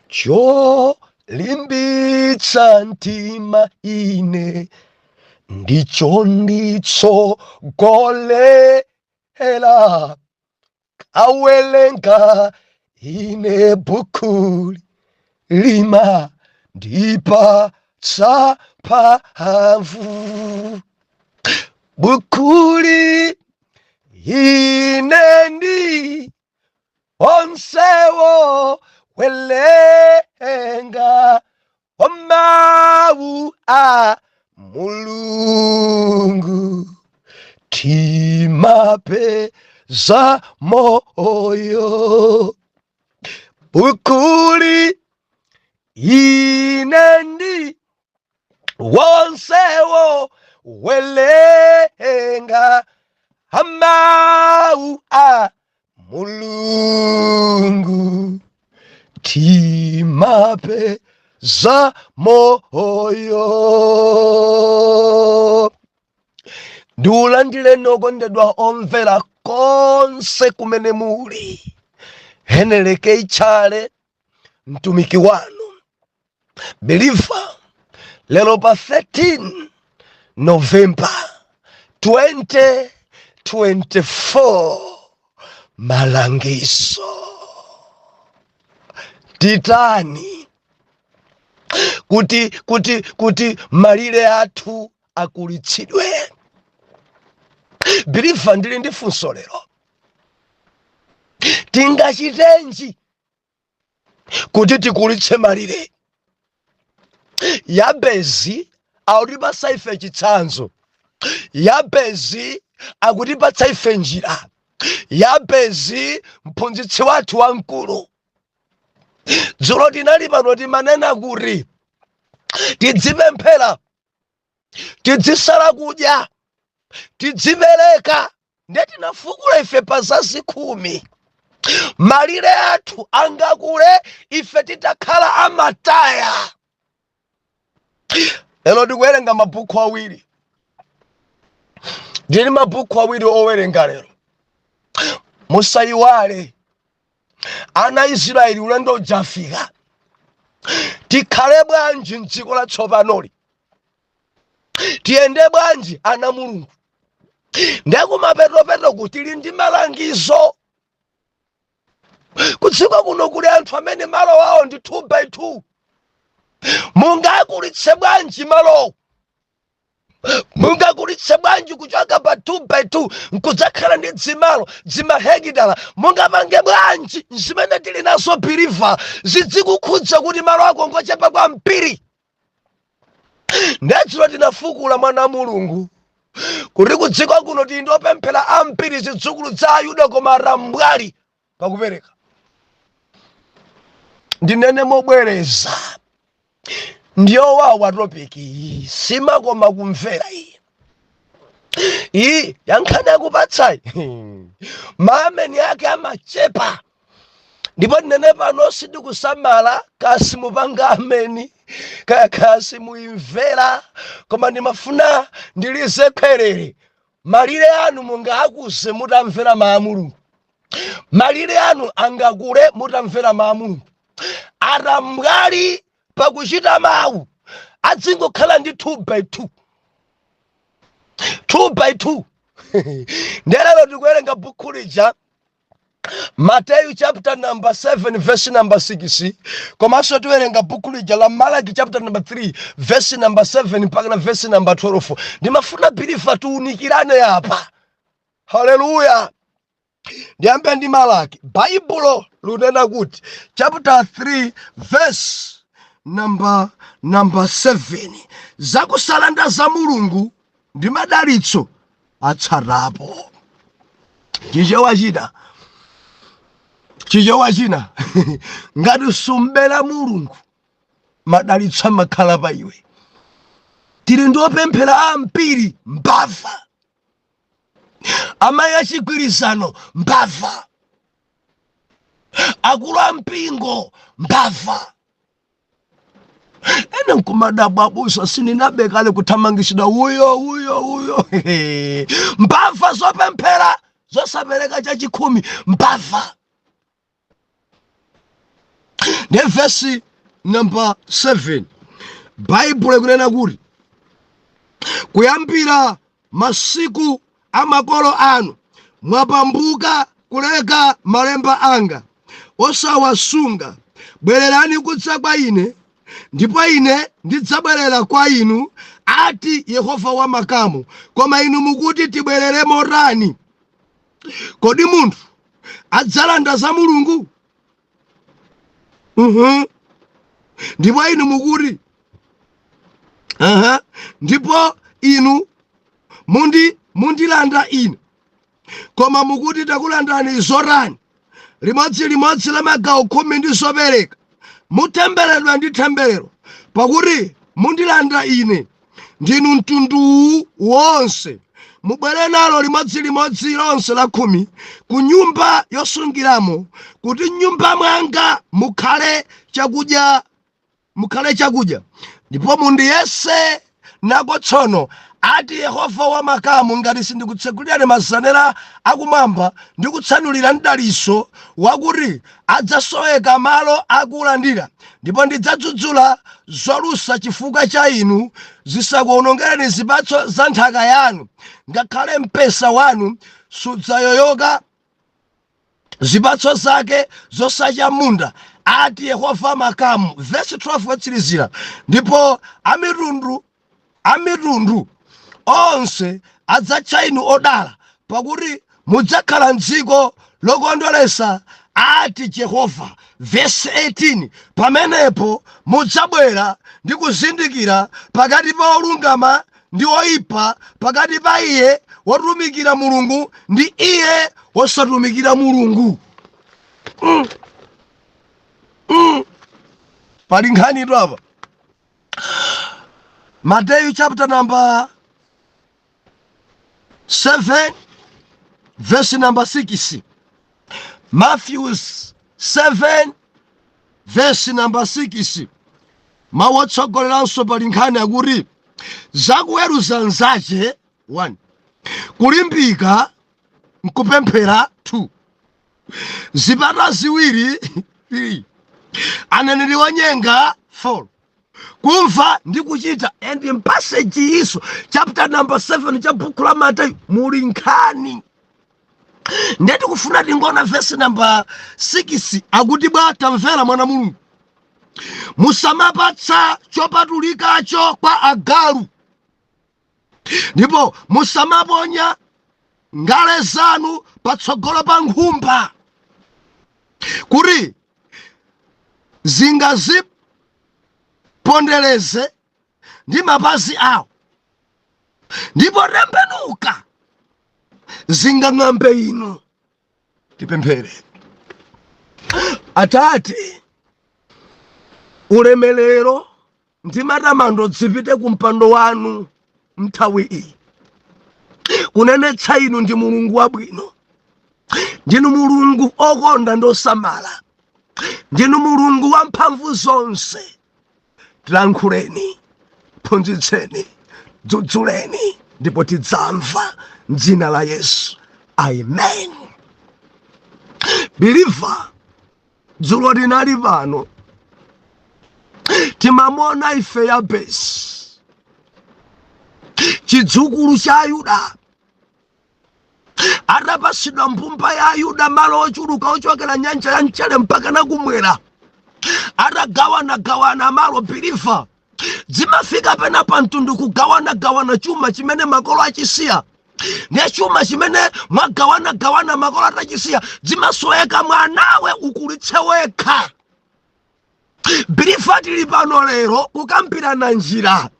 Cholimbitsa mtima ine ndicho nditsogolera, kawelenga ine bukuli lima ndipatsa mphamvu. Bukuli ine ndi onsewo welenga mawu a Mulungu, timapeza moyo. Bukuli ine ndi wonsewo welenga mawu a Mulungu, timapeza moyo. Ndiulandireni okondedwa omvera konse kumene muli. Heneleke Tchale, mtumiki wanu believer, lero pa 13 November 2024, malangizo titani kuti malire athu akulitsidwe. Believer, ndili ndi funso lero: tingachitenji kuti tikulitse malire? Yabezi akutipatsa ife chitsanzo, Yabezi akutipatsa ife njira, Yabezi mphunzitsi wathu wamkulu. Dzulo tinali pano, timanena kuti tidzipemphera, tidzisala kudya, tidzipereka, ndiye tinafukula ife pa zazikhumi. Malire athu angakule ife titakhala amataya. Lero ndikuwerenga mabhuku awiri, ndili mabhuku awiri owerenga lero. Musayiwale ana Israeli, ulendo udzafika. Tikhale bwanji mdziko latsopanoli? Tiyende bwanji, ana Mulungu? Ndikumapetopeto kuti tili ndi malangizo. Kudziko kuno kuli anthu amene malo awo ndi 2 by 2. Mungakulitse bwanji malowo? Mungakulitse bwanji kuchoka pa 2 by 2 nkudzakhala ndi dzimalo dzimahekitala? Mungapange bwanji zimene tili nazo, believer? Zidzikukhudza kuti malo ako ngochepa kwambiri. Ndedzulo tinafukula, mwana wa Mulungu, kuti kudziko kuno tili ndi opemphera ambiri, zidzukulu za Ayuda, koma atambwali pakupereka. Ndinene mobwereza, ndiyowawa topic iyi, simakoma kumvera iyi. Iyi yankhani akupatsayi, maameni ake amachepa. Ndipo ndinene pano, sindikusamala kasi mupanga ameni kaya kasi muimvera, koma ndimafuna ndilize khwerere. Malire anu mungaakuze mutamvera mawu a Mulungu. Malire anu angakule mutamvera mawu a Mulungu. Atambwali pakuchita mawu adzingokhala ndi 2 by 2, 2 by 2. Ndelero tikuwerenga bukhu lija, Mateyu chapter number 7 verse number 6, komanso tiwerenga buku lija la Malaki chapter number 3 verse number 7 mpaka na verse number 12. Ndimafuna, believer, tiunikirane apa. Haleluya! Ndiyambe ndi Malaki. Baibulo lunena kuti chapter 3 verse number 7, zakusalanda za Mulungu ndi madalitso atsatapo. Chichewa china, Chichewa china, ngati sumbera Mulungu, madalitso amakhala pa iwe. Tili ndi opemphera ambiri mbava, amayi achigwirizano mbava, akulu ampingo mbava. Ene nkumadabwa, abusa, sininabe kale kuthamangisidwa uyo uyo uyo. Mbava zopemphera zosapereka chachikhumi, mbava. Ndi vesi namba 7, Baibulo ikunena kuti, "Kuyambira masiku a makolo anu mwapambuka kuleka malemba anga, osawasunga. Bwererani kudza kwa ine, ndipo ine ndidzabwerera kwa inu, ati Yehova wa makamu. Koma inu mukuti, 'Tibwerere motani?' Kodi munthu adzalanda za Mulungu? Ndipo inu mukuti, ndipo inu mundilanda ine. Koma mukuti, 'Takulandani zotani?' Limodzi la magawo 10 ndi zopereka. Mutembereredwa ndi temberero, pakuti mundilanda ine, ndinu mtundu wonse. Mubwere nalo limodzi lonse la 10 ku nyumba yosungiramo, kuti nyumba mwanga mukhale chakudya, ndipo mundiyese nako tsono, ati Yehova wa makamu, ngati sindikutsekulirani mazenera akumwamba ndi kutsanulira mdaliso wakuti adzasoweka malo akulandira. Ndipo ndidzadzudzula zolusa chifukwa cha inu, zisakuonongereni zipatso za nthaka yanu. Ngakhale mpesa wanu sudzayoyoka zipatso zake zosacha munda, ati Yehova makamu. Vesi 12 watsirizira: Ndipo amitundu onse adzatcha inu odala, pakuti mudzakhala mdziko lokondweresa, ati Jehova. Vesi 18: Pamenepo mudzabwera ndi kuzindikira pakati pa olungama ndi oyipa, pakati pa iye wotumikira Mulungu ndi iye wosatumikira Mulungu. Pali nkhani apa. Mateyu chapter number 7 verse number 6, Matthews 7 verse number 6. Mawu otsogoleranso, pali nkhani akuti zakuweruza nzache 1, kulimbika nkupemphera 2, zipata ziwiri 3, aneneri onyenga 4, kumva ndi kuchita. And m'passage iso, chapter number 7 cha buku la Mateyu, muli nkhani. Ndeti kufuna tingona verse number 6, akuti bwa, tamvera mwana Mulungu, musamapatsa chopatulikacho kwa agalu, ndipo musamaponya ngale zanu patsogolo pa nkhumba, kuti zingazipondereze ndi mapazi awo, ndipo tembenuka zingang'ambe inu. Tipemphere. Atate, ulemelero ndi matamando zipite ku mpando wanu nthawi iyi. Kunenetsa, inu ndi Mulungu wabwino, ndinu Mulungu okonda ndi osamala, ndinu Mulungu wamphamvu zonse. Tilankhuleni, phunzitseni, dzudzuleni, ndipo tidzamva, mdzina la Yesu, amen. Believer, dzulo tinali pano, timamona ife Yabesi, chidzukulu cha Ayuda, atapasidwa mbumba ya Ayuda, malo ochuluka ochokera nyanja ya mchere mpaka nakumwera, atagawanagawana malo. Believer, zimafika pena pa mtundu kugawanagawana chuma chimene makolo achisiya. Ndiye chuma chimene mwagawanagawana makolo atachisiya, zimasoweka mwanawe ukulitse wekha. Believer, tili pano lero kukambirana njira: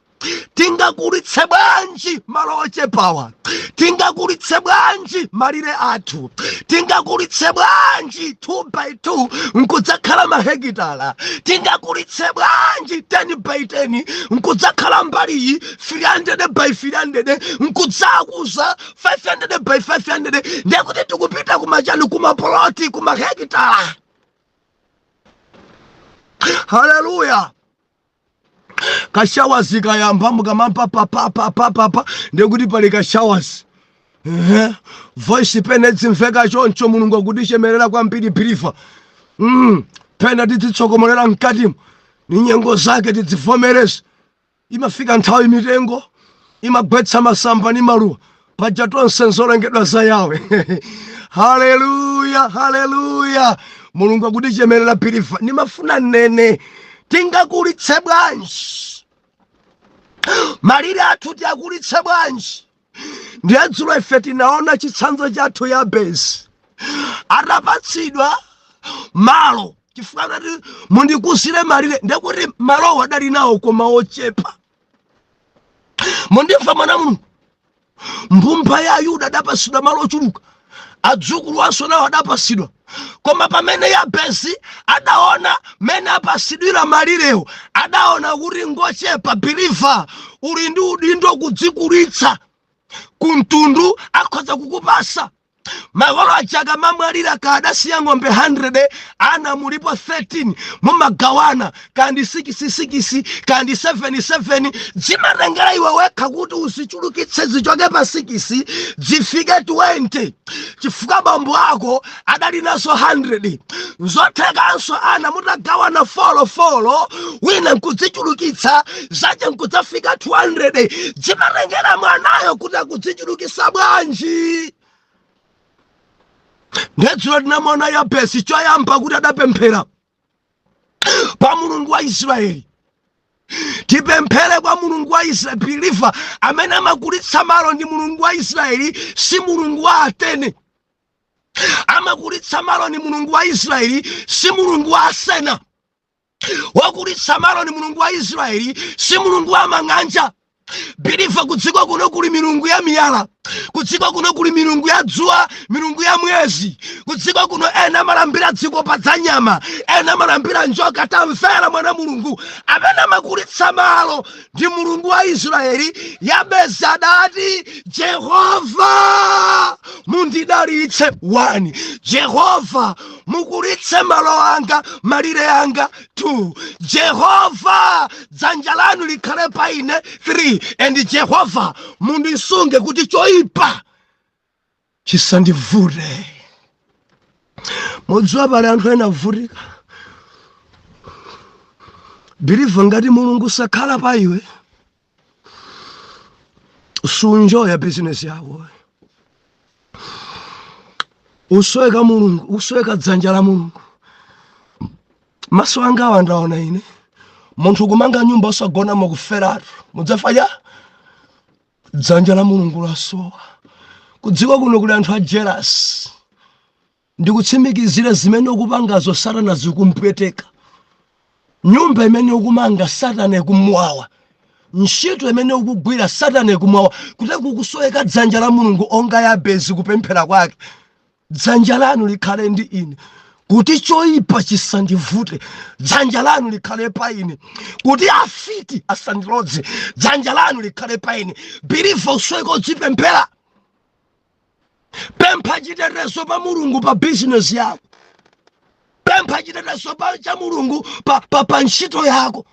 tingakulitse bwanji malo ochepawa? Tingakulitse bwanji malire athu? Tingakulitse bwanji 2 by 2 nkudzakhala mahekitala? Tingakulitse bwanji 10 by 10 nkudzakhala mbaliyi 300 by 300, nkudzakuza 500 by 500? Ndekuti tikupita kumachani? Kumapoloti, kumahekitala. Haleluya! Kashawazi kayamba, mukamamva papapapapapa, ndekuti pali kashawazi. Ehe, voice pene dzimveka choncho. Mulungu akutichemerera kwambiri, believer. Pena tidzitsokomolera mkatimo ni nyengo zake, tidzivomereze. Imafika nthawi mitengo imagwetsa masamba ni maluwa. Paja tonse nzolengedwa za Yawe. Haleluya, haleluya! Mulungu akutichemerera, believer. Nimafuna nene, tingakulitse bwanji malire athu? Tiakulitse bwanji? Ndiye dzulo ife tinaona chitsanzo chathu, Yabezi atapatsidwa malo, chifukwa anati, "Mundikuzire malire." Ndekuti malowo adali nawo koma ochepa. Mundimva, mwana Mulungu? Mbumba ya Ayuda adapatsidwa malo ochuluka, adzukulu anso nawo adapatsidwa. Koma pamene Yabezi adaona mene apasidwira malirewo, adaona kuti ngochepa. Believer, uli ndi udindo kudzikulitsa kumtundu. Akhoza kukupasa makolo aja akamamwalira, kadasiya ng'ombe 100, ana mulipo 13, mumagawana kandi 6 6, kandi 7 7. Zimatengera iwe wekha kuti uzichulukitse, zichoke pa 6 zifike 20, chifukwa bambo ako adali nazo 100. Nzothekanso ana mutagawana four four, wina nkudzichulukitsa zache nkudzafika 200. Zimatengera mwanayo kuti akudzichulukitsa bwanji. Ndedzulo tinamona Yabesi, choyamba kuti adapemphera pa Mulungu wa Israeli. Tipemphere kwa Mulungu wa Israeli, believer. Amene amakulitsa malo ndi Mulungu wa Israeli, si mulungu wa Atene. Amakulitsa malo ni Mulungu wa Israeli, si mulungu wa Asena. Wakulitsa malo ni Mulungu wa Israeli, si mulungu wa mang'anja. Believer, kudziko kuno kuli milungu ya miyala, kudziko kuno kuli milungu ya dzuwa, milungu ya mwezi. Kudziko kuno ena amalambira dziko pa dzanyama, ena amalambira njoka. Tamvera, mwana Mulungu, amene amakulitsa malo ndi Mulungu wa Israeli. Yabezi adati, "Jehova, mundidalitse." 1, "Jehova, mukulitse malo anga, malire anga." 2, "Jehova, dzanja lanu likhale pa ine." 3, and "Jehova, mundisunge kuti choyipa chisandivute." Mudziwa, pali anthu ena avutika, believer. Ngati Mulungu sakhala pa iwe, sunjoya bizinesi yako. Usweka Mulungu, usweka dzanja la Mulungu. Maso anga awa ndaona ine munthu kumanga nyumba osagona, mukuferatu, mudzafa ja dzanja la Mulungu lasowa. Kudziko kuno kuli anthu a jealous. Ndikutsimikizire, zimene ukupangazo Satana zikumpweteka. Nyumba imene ukumanga, Satana ikumwawa. Ntchito imene ukugwira, Satana ikumwawa. Kuti kukusoweka dzanja la Mulungu. Onga Yabezi kupemphera kwake, "Dzanja lanu likhale ndi ine kuti choyipa chisandivute. Dzanja lanu likhale pa ine kuti afiti asandilodze. Dzanja lanu likhale pa ine." Believer, usweke udzipemphera. Pempha chitetezo pa Mulungu pa bizinesi yako. Pempha chitetezo cha Mulungu pa ntchito yako.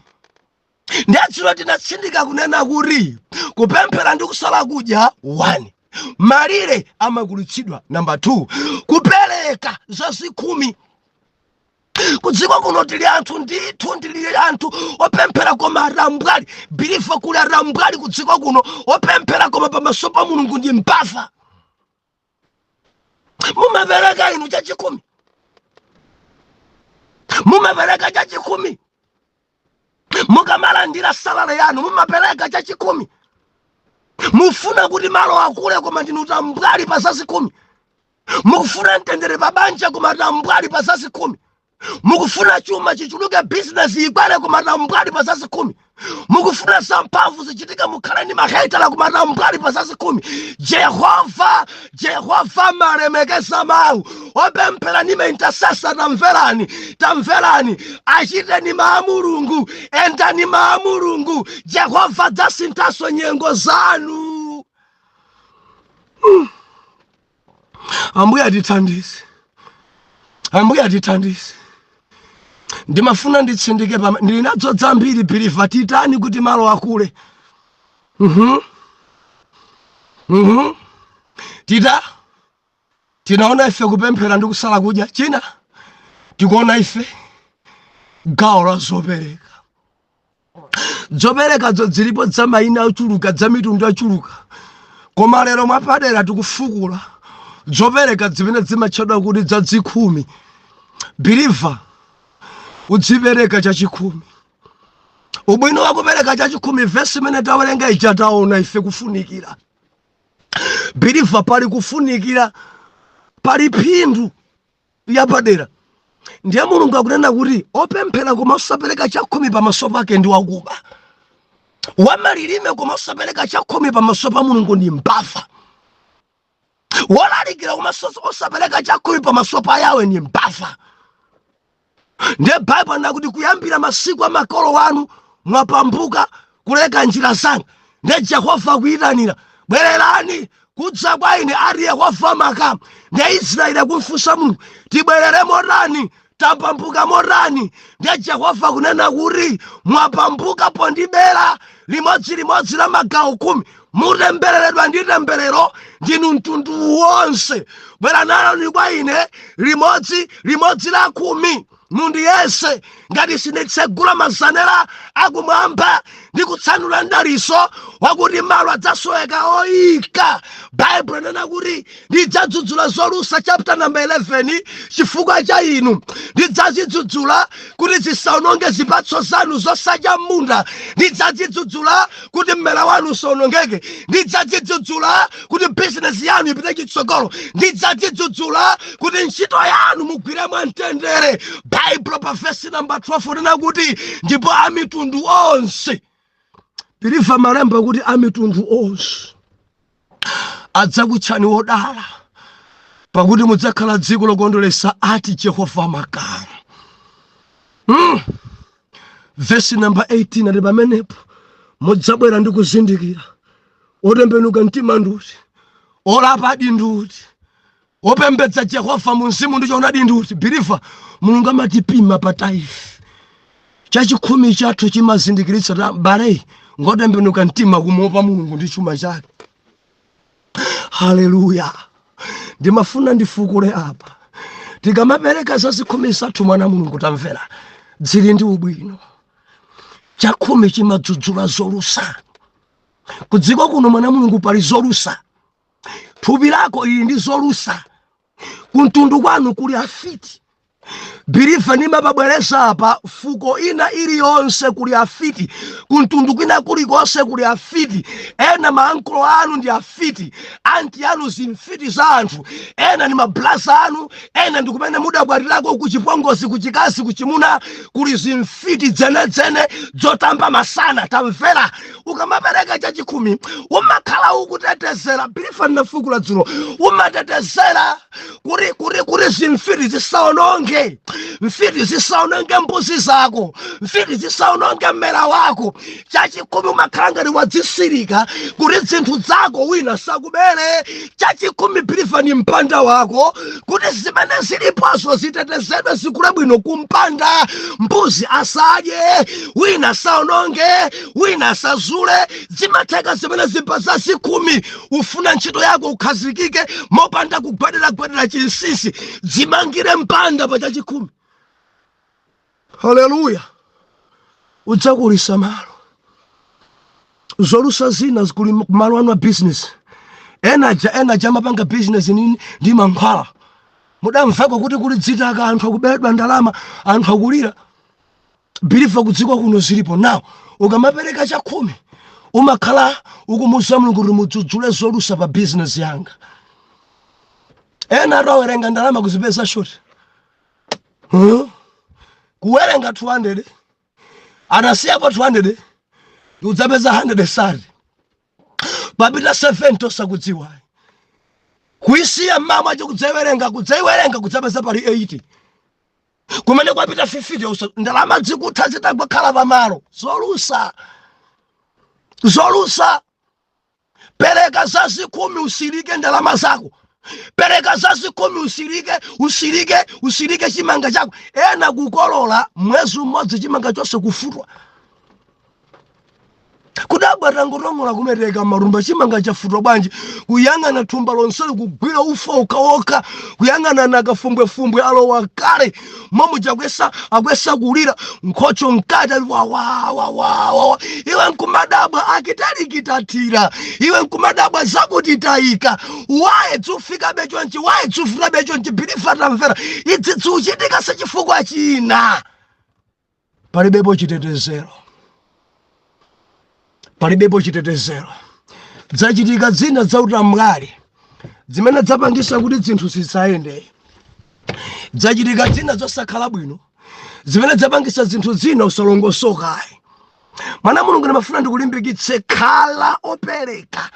Ndadzulo tinatsindika kunena kuti kupemphera ndi kusala kudya, 1, malire amakulitsidwa. Namba 2, kupereka zazikhumi. Kudziko kuno tili anthu ndithu, ndili anthu opemphera koma atambwali. Believer, kuli atambwali kudziko kuno opemphera, koma pamaso pa Mulungu ndi mbava. Mumapereka inu chachikhumi? Mumapereka chachikhumi? Mukamalandira salary yanu, mumapereka chachikhumi? Mufuna kuti malo akule, koma ndinu tambwali pa zazikhumi. Mukufuna mtendere pa banja, koma tambwali pa zazikhumi. Mukufuna chuma chichuluke, bizinesi ikwere, koma tambwali pa zazikhumi. Mukufuna zamphamvu zichitike, mukhale ndi mahetala, koma tambwali pa zazikhumi. Jehova, Jehova malemekeza mawu opemphera ni intercessor. Tamverani, tamverani, achiteni maa Mulungu, endani maa Mulungu. Jehova dzasinthaso nyengo zanu. Ambuye atithandize, Ambuye atithandize. Ndimafuna nditsindike pama ndili nadzo zambiri, believer. Titani kuti malo akule? Tita tinaona ife kupemphera ndi kusala kudya. China tikuona ife Gawo la zopereka. Zoperekazo zilipo za mayina achuluka, za mitundu achuluka, koma lero mwapadera tikufukula zopereka zimene zimatchedwa kuti zazikhumi. Believer, udzipereka chachikhumi. Ubwino wa kupereka chachikhumi, vesi imene tawerenga ija, taona ife kufunikira. Believer, pali kufunikira, pali phindu yapadera. Ndiye Mulungu akunena kuti opemphera koma osapereka chakhumi pamaso pake ndi wakuba. Wamalilime koma osapereka chakhumi pamaso pa Mulungu ndi mbava. Wolalikira koma osapereka chakhumi pamaso pa Yawe ndi mbava. Ndiye Baibulo nakuti kuyambira masiku a makolo anu mwapambuka kuleka njira zanga. Ndiye Jehova akuyitanira, "Bwererani kudza kwa ine," ari Yehova makamu. Ndiye Israeli akumfunsa Mulungu, "Tibwerere motani? Tapambuka motani?" Ndiye Jehova kunena kuti mwapambuka pondibera limodzilimodzi la magawo 10. Mutembereredwa ndi temberero ndinu mtundu wonse. Bweranani kwa ine limodzi limodzi la 10, mundiyese ngati sinditsegula mazenera akumwamba ndi kutsanula mdaliso wakuti malo adzasoweka oyika. Baibulo inena kuti ndidzadzudzula zolusa, chapter number 11, chifukwa cha inu. Ndidzazidzudzula kuti zisaononge zipatso zanu zosadya m'munda. Ndidzazidzudzula kuti mmera wanu usaonongeke. Ndidzazidzudzula kuti bizinesi yanu ipite chitsogolo. Ndidzazidzudzula kuti ntchito yanu mugwire mwamtendere. Baibulo pa vesi namba 12 unena kuti ndipo amitundu onse, believer, malemba kuti amitundu onse adzakutchani wodala, pakuti mudzakhala dziko lokondweretsa, ati Jehova makamu. Vesi namba 18 ati pamenepo mudzabwera ndi kuzindikira otembenuka mtima nduti, olapadi nduti, opembedza Jehova mu mzimu ndi choonadi nduti. Believer, Mulungu amatipima pa tithe. Chachikhumi chathu chimazindikiritsa ta bale ngotembenuka mtima kumuopa Mulungu ndi chuma chake. Haleluya! Ndimafuna ndifukule apa. Tikamapereka zazikhumi zathu, mwana Mulungu, tamvera, dzili ndi ubwino. Chakhumi chimadzudzula zolusa. Kudziko kuno, mwana Mulungu, pali zolusa. Thupi lako ili ndi zolusa. Kumtundu kwanu kuli afiti. Believer, ndimapabwereza apa, fuko ina iliyonse kuli afiti, kumtundu kwina kulikonse kuli afiti. Ena maankulo anu ndi afiti, anti anu zimfiti za anthu, ena ndi mablaza anu, ena ndi kumene mudakwatirako, kuchipongozi, kuchikazi, kuchimuna, kuli zimfiti dzenedzene zotamba masana. Tamvera, ukamapereka chachikhumi umakhala ukutetezera. Believer, ndinafukula dzulo, umatetezera kuti zimfiti zisaononge, mfiti zisaononge mbuzi zako, mfiti zisaononge mmera wako. Chachikhumi umakhala ngati wadzisirika kuti zinthu zako wina sakubere. Chachikhumi, believer, ni mpanda wako kuti zimene zilipozo zitetezedwe, zikule bwino kumpanda, mbuzi asadye, wina saononge, wina asazule. Zimatheka zimene zimpa zazikhumi. Ufuna ntchito yako ukhazikike mopanda kugwadiragwadira chinsinsi, dzimangire mpanda pa chachikhumi. Haleluya! Udzakulisa malo. Zolusa zina zikuli malo anu a business. Enaja amapanga business ndi mankhwala. Mudamvako kuti kuli dzitaka, anthu akuberedwa ndalama, anthu akulira? Believer, kudziko kuno zilipo. Now ukamapereka chakhumi umakhala ukumuza Mulungu kuti mudzudzule zolusa pa business yanga. Ena atawerenga ndalama kuzipeza short, huh? Kuwerenga 200, anasiyapo 200, udzapeza 100 sari, papita 70 osakudziwa. Kuisiya mama acho, kudzaiwerenga, kudzaiwerenga, kudzapeza pali 80, kumene kwapita 50 usa. Ndalama zikutha zitagwakhala pamalo. Zolusa, zolusa. Pereka zazikhumi, usilike ndalama zako. Pereka zazikhumi, usilike, usilike, usilike chimanga chako. Ena kukolola mwezi umodzi, chimanga chonse kufutwa. Kudabwa. Kudabwa tangotong'ola kumeteka marumba, chimanga chafutwa bwanji? Kuyang'ana thumba lonseli kugwira ufa ukaoka, kuyang'ana nakafumbwefumbwe alowa kale momwe chakwesa akwesa kulira nkhocho mkati ali wawawawawa. Iwe nkumadabwa akitalikitatira, iwe nkumadabwa zakuti tayika waye dzufikabe chonchi, waye dzufikabe chonchi. Believer, tamvera, idzi ziuchitika sechifukwa china, palibepo chitetezero, palibepo chitetezero. Zachitika zina zautambwali zimene zapangisa kuti zinthu zisayende. Zachitika zina zosakhala bwino zimene zapangisa zinthu zina usalongosokayi. Mwana Mulungu, ndimafuna ndikulimbikitse, khala opereka,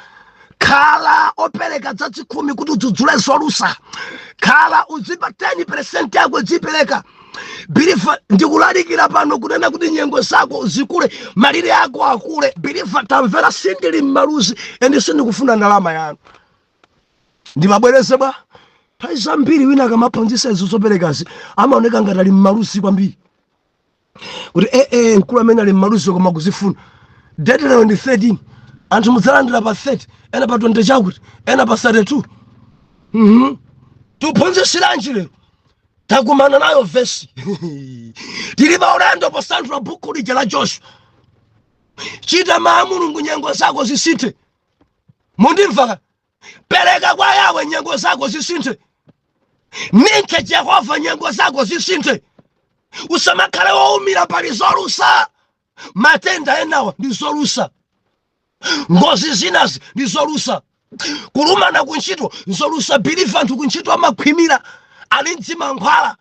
khala opereka zachikhumi kuti udzudzule zolusa. Khala uzipa 10% yako, zipereka. Believer, ndikulalikira pano kunena kuti nyengo zako zikule, malire ako akule. Believer, tamvera, sindili mmaluzi and sindikufuna ndalama yanu. Ndimabwereze bwa, nthawi zambiri wina akamaphunzitsa izo zoperekazi amaoneka ngati ali mmaluzi kwambiri, kuti ee, mkulu amene ali mmaluzi koma kuzifuna. Date lero ndi 13, anthu mudzalandira pa 30, ena pa 20 chakuti, ena pa 32. Tiphunzisiranji lero? Takumana nayo vesi, tili pa ulendo posanthula buku lija la Joshua. Chita maa Mulungu, nyengo zako zisinthe. Mundimva? Pereka kwa Yawe, nyengo zako zisinthe. Ninkhe Jehova, nyengo zako zisinthe. Usamakhale wowumira, pali zolusa. Matenda enawa ndi zolusa, ngozi zinazi ndi zolusa, kulumana kuntchito nzolusa. Believer, anthu kuntchito amakhwimira, ali mdzimankhwala,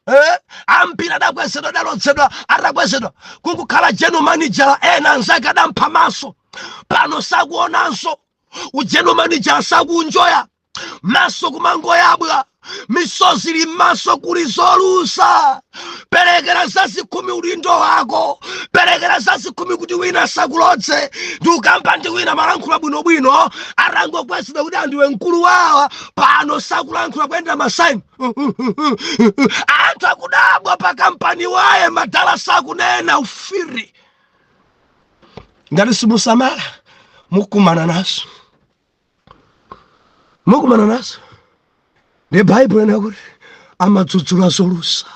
eh? Ambiri adakwezedwa, adalotsedwa, atakwezedwa kukukhala general manager, ena anzake adampha maso, pano sakuonanso. Ugeneral manager sakunjoya, maso kumangoyabwa, misozi ili m'maso, kuli zolusa. Perekera zazikhumi ulindo wako, perekera zazikhumi kuti wina sakulodze. Ndi ukamba ndi wina malankhula bwinobwino, atangokwezedwa kuti andiwe mkulu wawa, pano sakulankhula, kuyenda masaini. Anthu akudabwa pa kampani waye, madala sakunena ufiri. Ngati simusamala, mukumana nazo, mukumana nazo. Ndi Baibulo ina kuti amadzudzula zolusa,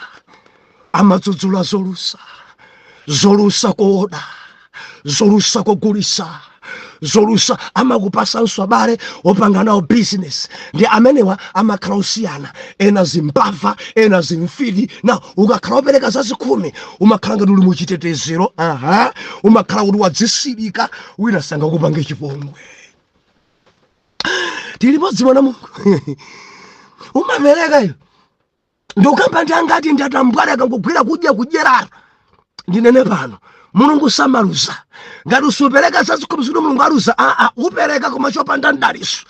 amadzudzula zolusa, zolusa kuoda, zolusa kugulisa, zolusa amakupasanso abale opanga nawo business. Ndi amenewa amakhala osiyana, ena zimbava, ena zimfiti. Na ukakhala opereka zazikhumi, umakhala ngati uli muchitetezero. Aha, umakhala kuti wadzisilika, wina sangakupange chipongwe. Tili limodzi, mwana Mulungu? Umapereka iyo, ndikukamba ndi angati ndi atambwali akangogwira kudya kudyerara. Ndinene pano, Mulungu samaluza. Ngati usupereka zazikhumi, zikuti Mulungu aluza? Aa, upereka koma chopanda mdaliso.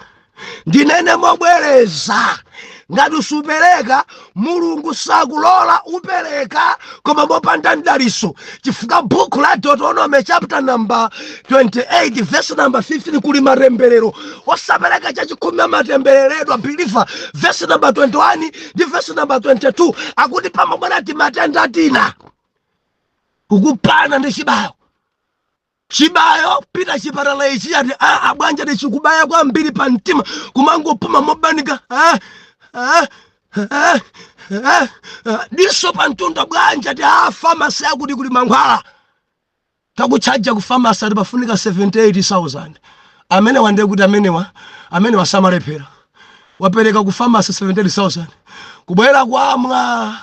Ndinene mobwereza, ngati usupereka, Mulungu sakulola. Upereka koma mopanda mdaliso, chifukwa buku la Deuteronomy chapter number 28 verse number 15 kuli matemberero. Osapereka chachikhumi amatembereredwa. Believer, verse number 21 ndi verse number 22 akuti pamabwera timatenda tina kukupana ndi chibayo. Chibayo, pita chipatala ichi, ati aa, bwanja tichikubaya kwambiri pa mtima, kumangopuma mobanika. Ah, ah, ah, ah, ah. Diso pa mtunda, bwanja ti a pharmacy akuti kuli mankhwala, takutchaja ku pharmacy, ati pafunika 78,000. Amene wande kuti amenewa samalephera, wapereka ku pharmacy 78,000, kubwera kwamwa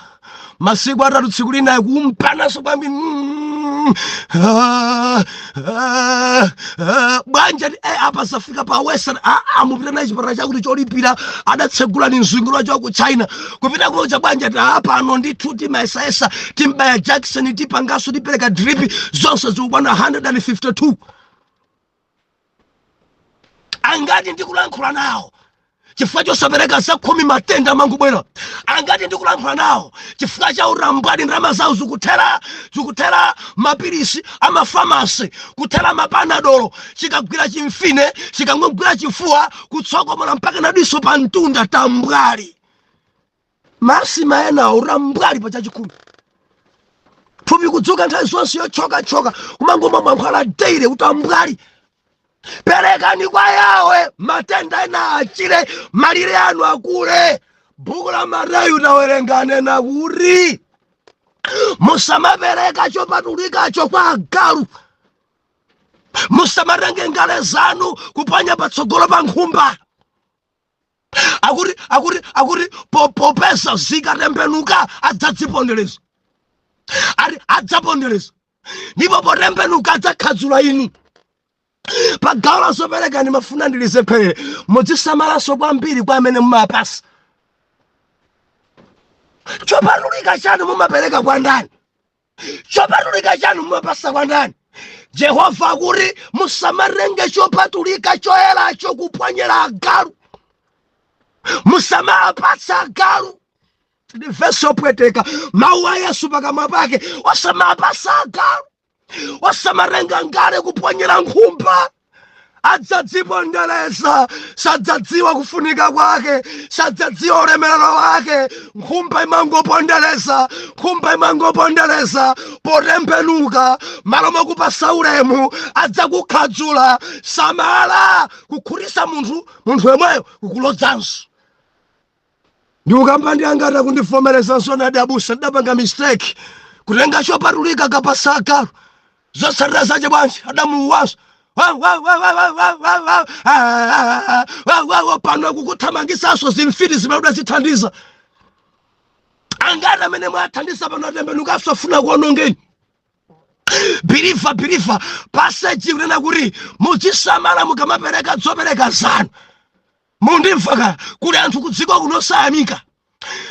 masiku 3, tsiku linayi kumpanaso kwambiri. Ah, ah, ah, bwanja ti apa safika pa western. Ah, ah, mupita naye chipatala chakuti cholipira, adatsegula ni mzungu wacho ku China. Kupita kuja, bwanja ti pano ndithu timayesayesa, timbaya jackson, tipangaso, tipereka drip, zonse zikukwana 152. Angati ndikulankhula nawo chifukwa chosapereka zakhumi, matenda amangobwera? Angati ndikulankhula nawo chifukwa cha utambwali, ndalama zawo zikuthera, zikuthera mapilisi amafamasi, kuthera mapanadolo, chikagwira chimfine, chikangogwira chifuwa, kutsokomola mpaka nadiso pa mtunda? Tambwali masima ena, utambwali pa chachikhumi. Thupi kudzuka nthawi zonse yochokachoka, kumangomwa mankhwala daily, utambwali. Perekani kwa Yawe, matenda ena achire, malire anu akule. Buku la Mateyu tawerengane kuti musamapereka chopatulikacho kwa agalu, musamatenge ngale zanu kuponya patsogolo pa nkhumba. Akuti popeza zikatembenuka adzadzipondereza, ati adzapondereza, ndipo potembenuka adzakhadzula inu. Pa gawo la zopereka ndimafuna ndilize khwerere: mudzisamalanso kwambiri kwa amene mumapasa. Chopatulika chanu mumapereka kwa ndani? Chopatulika chanu mumapasa kwa ndani? Jehova akuti musamatenge chopatulika choyeracho kupwanyera agalu, musamapatsa agalu. Ndi vesi opweteka, mawu a Yesu pakamwa pake. Osamapasa agalu, osamatenga ngale kupwanyera nkhumba. Adzadzipondereza, sadzadziwa kufunika kwake, sadzadziwa ulemerero wake. Nkhumba imangopondereza, nkhumba imangopondereza. Potembenuka, malo mokupasa ulemu adzakukhadzula. Samala kukhutisa munthu, munthu yemweyo kukulodzanso. Ndiukamba ndi angati kundivomereza nzonadi: "Abusa, ndidapanga mistake kutenga chopatulika kapasa agalu." Zotsatira zache bwanji? Adamuuwanso pano kukuthamangisanso zimfiti zimene udazithandiza. Angati amene mwathandiza pano atembenukanso afuna kuonongeni? Believer, believer, passage kunena kuti muzisamala mukamapereka zopereka zanu. Mundimva ka? Kuli anthu kudziko kuno sayamika,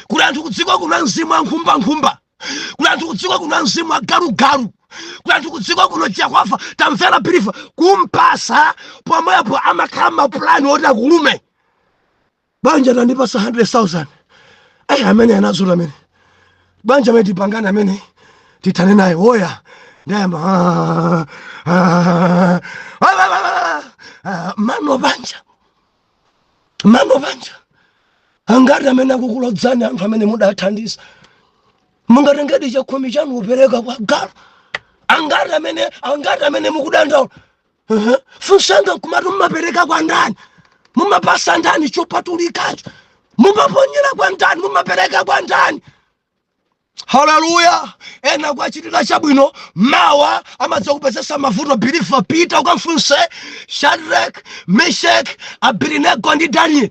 kuli anthu kudziko kuno mzimu ankhumbankhumba, kuli anthu kudziko kuno mzimu agalugalu, kuli anthu kudziko kuno. Jehova, tamvera believer, kumpasa pomwepo amakhala mapulani oti akulume. Banja tandipasa 100,000. Ayi, amene anazula amene banja amene tipangane, amene tithane naye woya ndayamba. Ah, ah, ah, ah, mano banja, mano banja. Angati amene akukulodzani, anthu amene mudathandiza? Mungatengedi chakhumi chanu upereka kwa galu? Angati amene, angati amene mukudandaula? Funsanga nkumati mumapereka kwa ndani? Mumapasa ndani chopatulikacho? Mumaponyera kwa ndani? Mumapereka kwa ndani? Haleluya! Ena kwachitira chabwino, mawa amadza kupezesa mavuto. Believer, pita ukamfunse Shadrach, Meshach, Abednego ndi Daniel.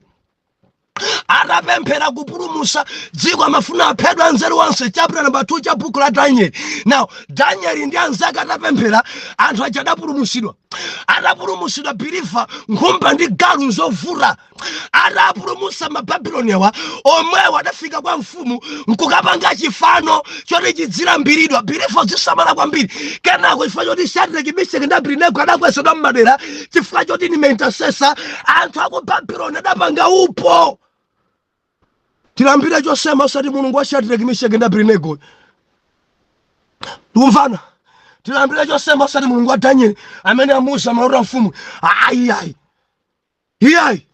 Atapemphera kupulumusa dziko, amafuna aphedwa anzeru onse, chapter number 2 cha buku la Daniel. Now Daniel ndi anzake atapemphera, anthu aja adapulumusidwa. Atapulumusidwa, believer, nkhumba ndi galu zovuta. Atapulumusa Mababuloniawa, omwewo adafika kwa mfumu nkukapanga chifano choti chidzilambiridwa. Believer, zisamala kwambiri. Kenako chifukwa choti Shadrach, Meshach ndi Abednego adakwezedwa mmadera chifukwa choti ni intercessor, anthu aku Babuloni adapanga upo: tilambire chosema, osati Mulungu wa Shadrach, Meshach ndi Abednego. Tikumvana? Tilambire chosema, osati Mulungu wa Daniel amene amuuza maloto a mfumu. Ayi, ayi, iyayi.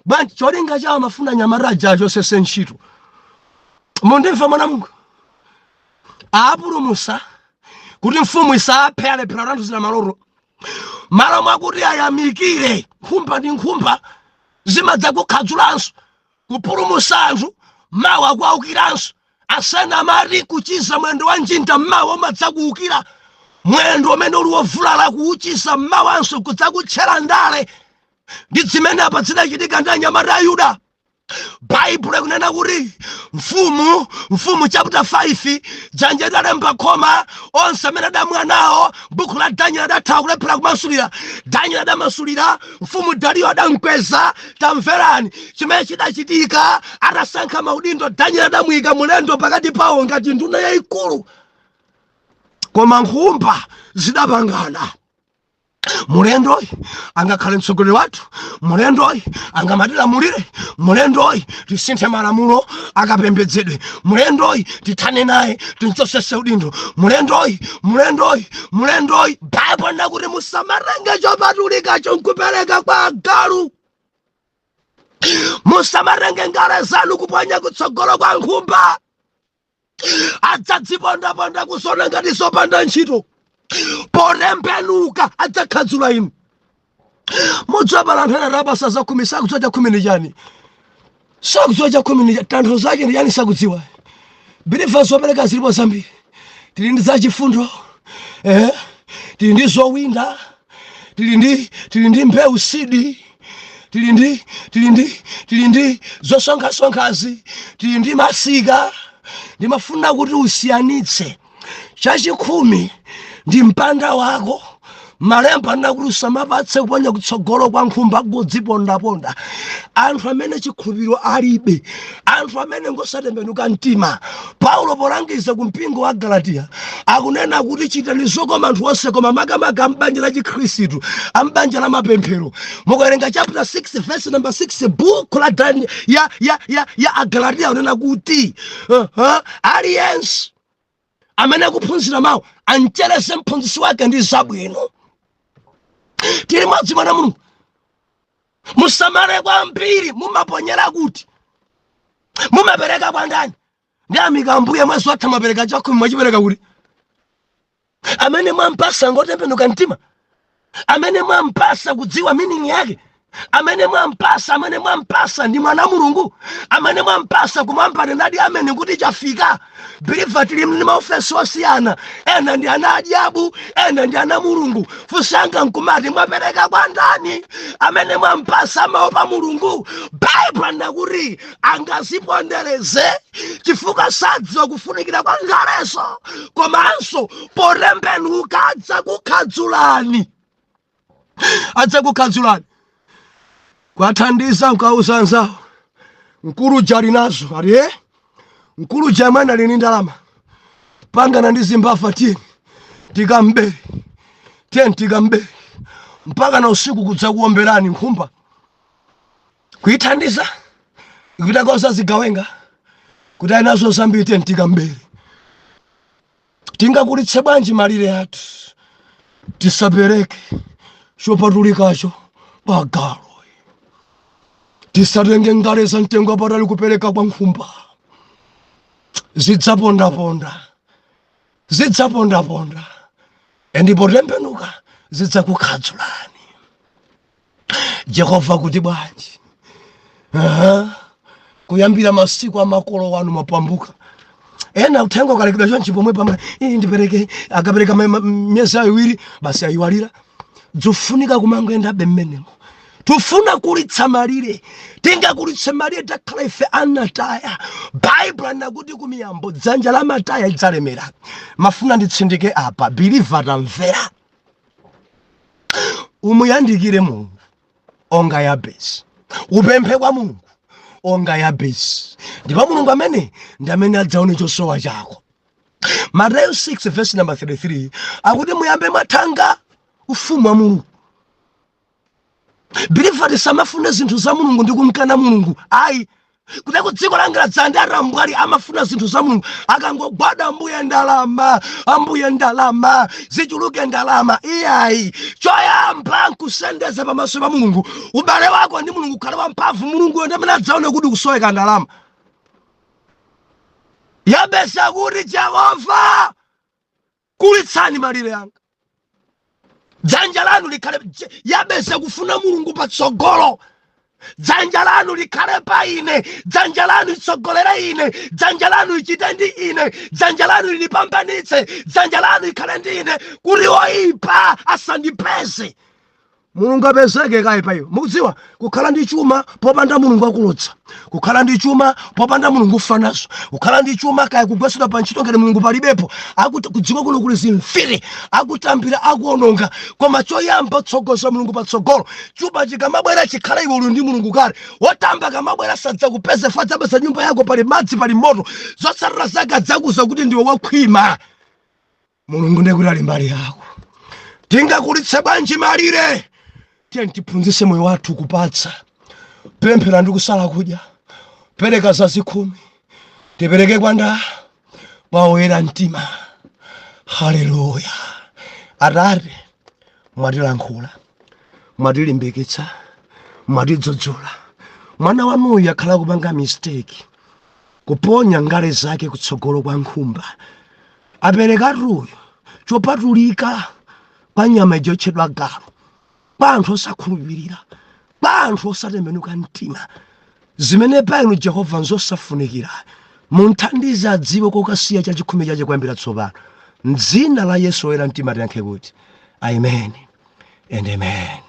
Bwanji? Cholinga chawo amafuna nyamata aja chosese ntchito. Mundimva, mwana Mungu? Apulumusa kuti mfumu isaphe, alephera kutanthauzira maloto. Malo mwakuti ayamikire, nkhumba ndi nkhumba zimadza kukhadzulanso. Kupulumusa anthu, mawa kuaukiranso. Asena amati kuchiza mwendo wa njinda, mawa umadza kuukira. Mwendo umene uli wovulala kuuchiza, mawanso kudzakutchera ndale. Ndi zimene apa zidachitika ndi anyamata a Yuda. Baibulo ikunena kuti Mfumu chapter 5, dzanja lidalemba khoma, onse amene adamwa nawo buku la Daniel adathawa kulephera kumasulira. Daniel adamasulira, Mfumu Dariyo adamkweza. Tamverani chimene chidachitika: atasankha maudindo, Daniel adamuyika mulendo pakati pawo ngati nduna yayikulu. Koma nkhumba zidapangana: mulendoyi angakhale mtsogoleri wathu? Mulendoyi angamatilamulire? Mulendoyi tisinthe malamulo akapembedzedwe. Mulendoyi tithane naye, timchosese udindo. Mulendoyi, mulendoyi, mulendoyi. Baibulo nakuti musamatenge chopatulikacho nkupereka kwa agalu, musamatenge ngale zanu kuponya kutsogolo kwa nkhumba. Adzadzipondaponda kusona ngati zopanda ntchito. Potembenuka adzakhadzula inu. Mudzapala anthu ena rapasa zakhumi, sakudziwa chakhumi ndi chani, sakudziwa chakhumi ndi chani, tanthauzo lake ndi chani, sakudziwa. Believer, zopereka zilipo zambiri. Tili ndi zachifundo, tili ndi zowinda, tili ndi mbewu, seed, tili ndi zosonkhasonkhazi, tili ndi masika. Ndimafuna kuti usiyanitse chachikhumi ndi mpanda wako. Malemba anakuti usamapatse kuponya kutsogolo kwa nkhumba kudzipondaponda. Anthu amene chikhulupiriro alibe, anthu amene ngosatembenuka mtima. Paulo polangiza ku mpingo wa Galatiya akunena kuti chitani zokoma anthu onse, koma makamaka ambanja la Chikhristu, ambanja la mapemphero. Mukawerenga chapter 6 verse number 6, buku la Daniel, ya Agalatiya, unena kuti aliyense amene akuphunzira mawu amchereze mphunzitsi wake ndi zabwino. Tili modzi, mwana Mulungu. Musamale kwambiri mumaponyera kuti, mumapereka kwa ndani. Ndi amika Ambuye, mwezi watha mapereka chakhumi, mwachipereka kuti? Amene mwampasa ngotembenuka mtima? Amene mwampasa kudziwa meaning yake? Amene mwampasa, amene mwampasa ndi mwana Mulungu? Amene mwampasa kumwamba ndinadi amene kuti chafika. Believer, tili ndi maofesi osiyana. Ena ndi ana adyabu, ena ndi ana Mulungu. Funsanga nkumati, mwapereka kwa ndani? Amene mwampasa amaopa Mulungu? Baibulo anakuti angazipondereze chifukwa sadziwa kufunikira kwa ngaleso, komanso potembenuka adzakukhadzulani, adzakukhadzulani. Kwathandiza nkauza anzawo, mkulu jali nazo ati mkulu jamani ali ndi ndalama, pangana ndi zimbafa, tiyeni tikambere, tiyeni tikambere. Mpaka na usiku kudzakuomberani nkhumba, kuithandiza ikupita kauza zigawenga kuti ali nazo zambiri, tiyeni tikambere. Tingakulitse bwanji malire athu? Tisapereke chopatulikacho pagalo. Tisatenge ngale za mtengo wapatali kupereka kwa nkhumba. Zidzapondaponda, zidzapondaponda, ndipo tembenuka zidzakukhadzulani. Jehova kuti bwanji? Aha. Kuyambira masiku amakolo wanu mapambuka. Ena uthenga ukalekedwa chonchi pomwe pamwe iyi ndipereke, akapereka miyezi 2 basi ayiwalira. Zofunika kumangoyendabe mmenemo. Tufuna kulitsa malire. Tingakulitse malire takhala ife anataya. Baibulo anakuti kumiyambo, dzanja la mataya lidzalemera. Mafuna nditsindike apa, believer, tamvera. Umuyandikire Mulungu onga Yabesi, upemphe kwa Mulungu onga Yabesi, ndipo Mulungu amene ndi amene adzaone chosowa chako. Mateyu 6 verse number 33 akuti muyambe mwathanga ufumu wa Mulungu. Believer, tisamafune zinthu za Mulungu ndi kumkana Mulungu, ayi. Kuti ku dziko langa ladzanda atambwali amafuna zinthu za Mulungu, akangogwada, "Ambuye, ndalama, Ambuye, ndalama zichuluke, ndalama." Iyayi, choyamba nkusendeza pamaso pa Mulungu. Ubale wako ndi Mulungu ukhale wamphamvu. Mulungu ndi amene adzaone kuti kusoweka ndalama. Yabesi akuti, "Jehova, kulitsani malire anga, dzanja lanu likhale." Yabesi kufuna Mulungu patsogolo. Dzanja lanu likhale pa ine, dzanja lanu litsogolere ine, dzanja lanu lichite ndi ine, dzanja lanu lilipambanitse, dzanja lanu likhale ndi ine kuti oyipa asandipeze. Mulungu apezeke kayi pa iwe. Mukudziwa, kukhala ndi chuma popanda Mulungu akulodza, kukhala ndi chuma popanda Mulungu ufa nazo, kukhala ndi chuma kaya kugwetsedwa pa ntchito ngati Mulungu palibepo, akuti kudziko kuno kuli zimfiri, akutambira, akuononga. Koma choyamba tsogoza Mulungu patsogolo. Chuma chikamabwera chikhala iwe uli ndi Mulungu kale. Wotamba kamabwera sadzakupeza, fadzapeza nyumba yako pali madzi, pali moto. Zotsatira zake adzakuza kuti ndiwe wakhwima. Mulungu ndiye kuti ali mbali yako. Tingakulitse bwanji malire? Tiye tiphunzitse moyo wathu kupatsa, pemphera ndi kusala kudya, pereka zazikhumi. Tipereke kwa nda kwa oyera mtima. Haleluya! Atate, mwatilankhula, mwatilimbikitsa, mwatidzudzula. Mwana wanuyu akhala kupanga mistake. Kuponya ngale zake kutsogolo kwa nkhumba. Aperekatuyo chopatulika kwa nyama ija yotchedwa galu, kwa anthu osakhulupirira, kwa anthu osatembenuka mtima, zimene pa inu Jehova nzosafunikira. Munthandize adziwe kokasiya chachikhumi chache kuyambira tsopano. Mdzina la Yesu oyera mtima tiyankhe kuti amen and amen.